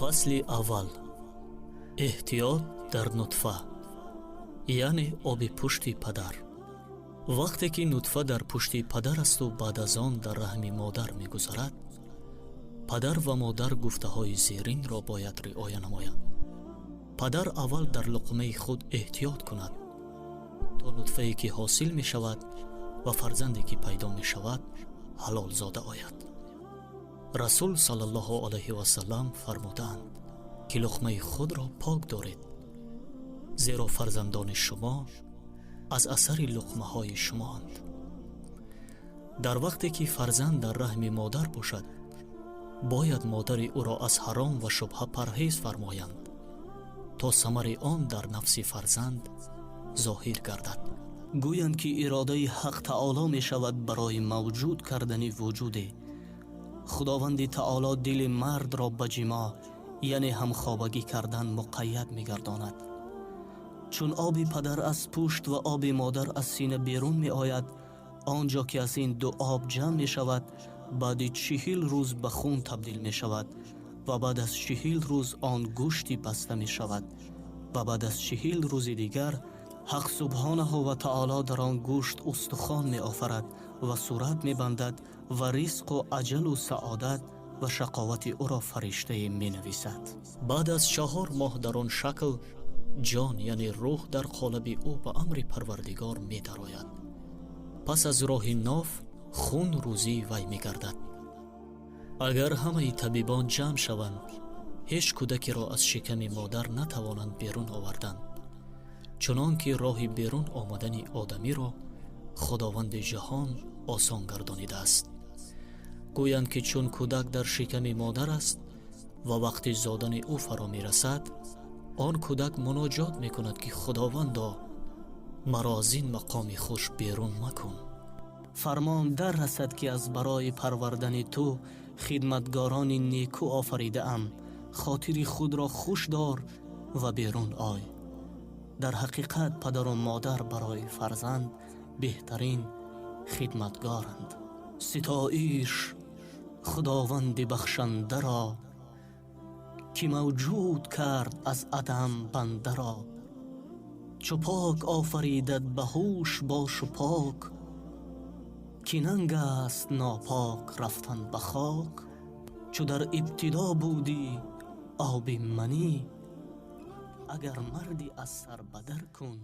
Фасли аввал. Эҳтиёт дар нутфа, яъне оби пушти падар. Вақте ки нутфа дар пушти падар асту баъд аз он дар раҳми модар мегузарад, падар ва модар гуфтаҳои зеринро бояд риоя намоянд. Падар аввал дар луқмаи худ эҳтиёт кунад, то нутфае ки ҳосил мешавад ва фарзанде ки пайдо мешавад, ҳалолзода ояд. Расул саллаллоҳу алайҳи васаллам фармудаанд, ки луқмаи худро пок доред, зеро фарзандони шумо аз асари луқмаҳои шумоанд. Дар вақте ки фарзанд дар раҳми модар бошад, бояд модари ӯро аз ҳаром ва шубҳа парҳез фармоянд, то самари он дар нафси фарзанд зоҳир гардад. Гӯянд, ки иродаи Ҳақ Таоло мешавад барои мавҷуд кардани вуҷуде. Худованди Таоло дили мардро ба ҷимоъ, яъне ҳамхобагӣ кардан, муқайяд мегардонад. Чун оби падар аз пушт ва оби модар аз сина берун меояд, он ҷо ки аз ин ду об ҷамъ мешавад, баъди 40 рӯз ба хун табдил мешавад ва баъд аз 40 рӯз он гӯшти баста мешавад ва баъд аз 40 рӯзи дигар Ҳақ субҳонаҳу ва таоло дар он гӯшт устухон меофарад ва сурат мебандад ва ризқу аҷалу саодат ва шақовати ӯро фариштае менависад. Баъд аз 4 моҳ дар он шакл ҷон, яъне рӯҳ, дар қолаби ӯ ба амри Парвардигор медарояд. Пас аз роҳи ноф хун рӯзии вай мегардад. Агар ҳамаи табибон ҷамъ шаванд, ҳеҷ кӯдакеро аз шиками модар натавонанд берун оварданд, чунон ки роҳи берун омадани одамиро Худованди ҷаҳон осон гардонидааст. Гӯянд, ки чун кӯдак дар шиками модар аст ва вақти зодани ӯ фаро мерасад, он кӯдак муноҷот мекунад, ки Худовандо, маро аз ин мақоми хуш берун макун. Фармон дар расад, ки аз барои парвардани ту хидматгорони некӯ офаридаам, хотири худро хуш дор ва берун ой. Дар ҳақиқат падару модар барои фарзанд беҳтарин хидматгоранд. Ситоиш Худованди бахшандаро, ки мавҷуд кард аз адам бандаро. Чу пок офаридад, ба ҳуш бошу пок, ки нанг аст нопок рафтан ба хок. Чу дар ибтидо будӣ оби манӣ, агар мардӣ, аз сар бадар кун.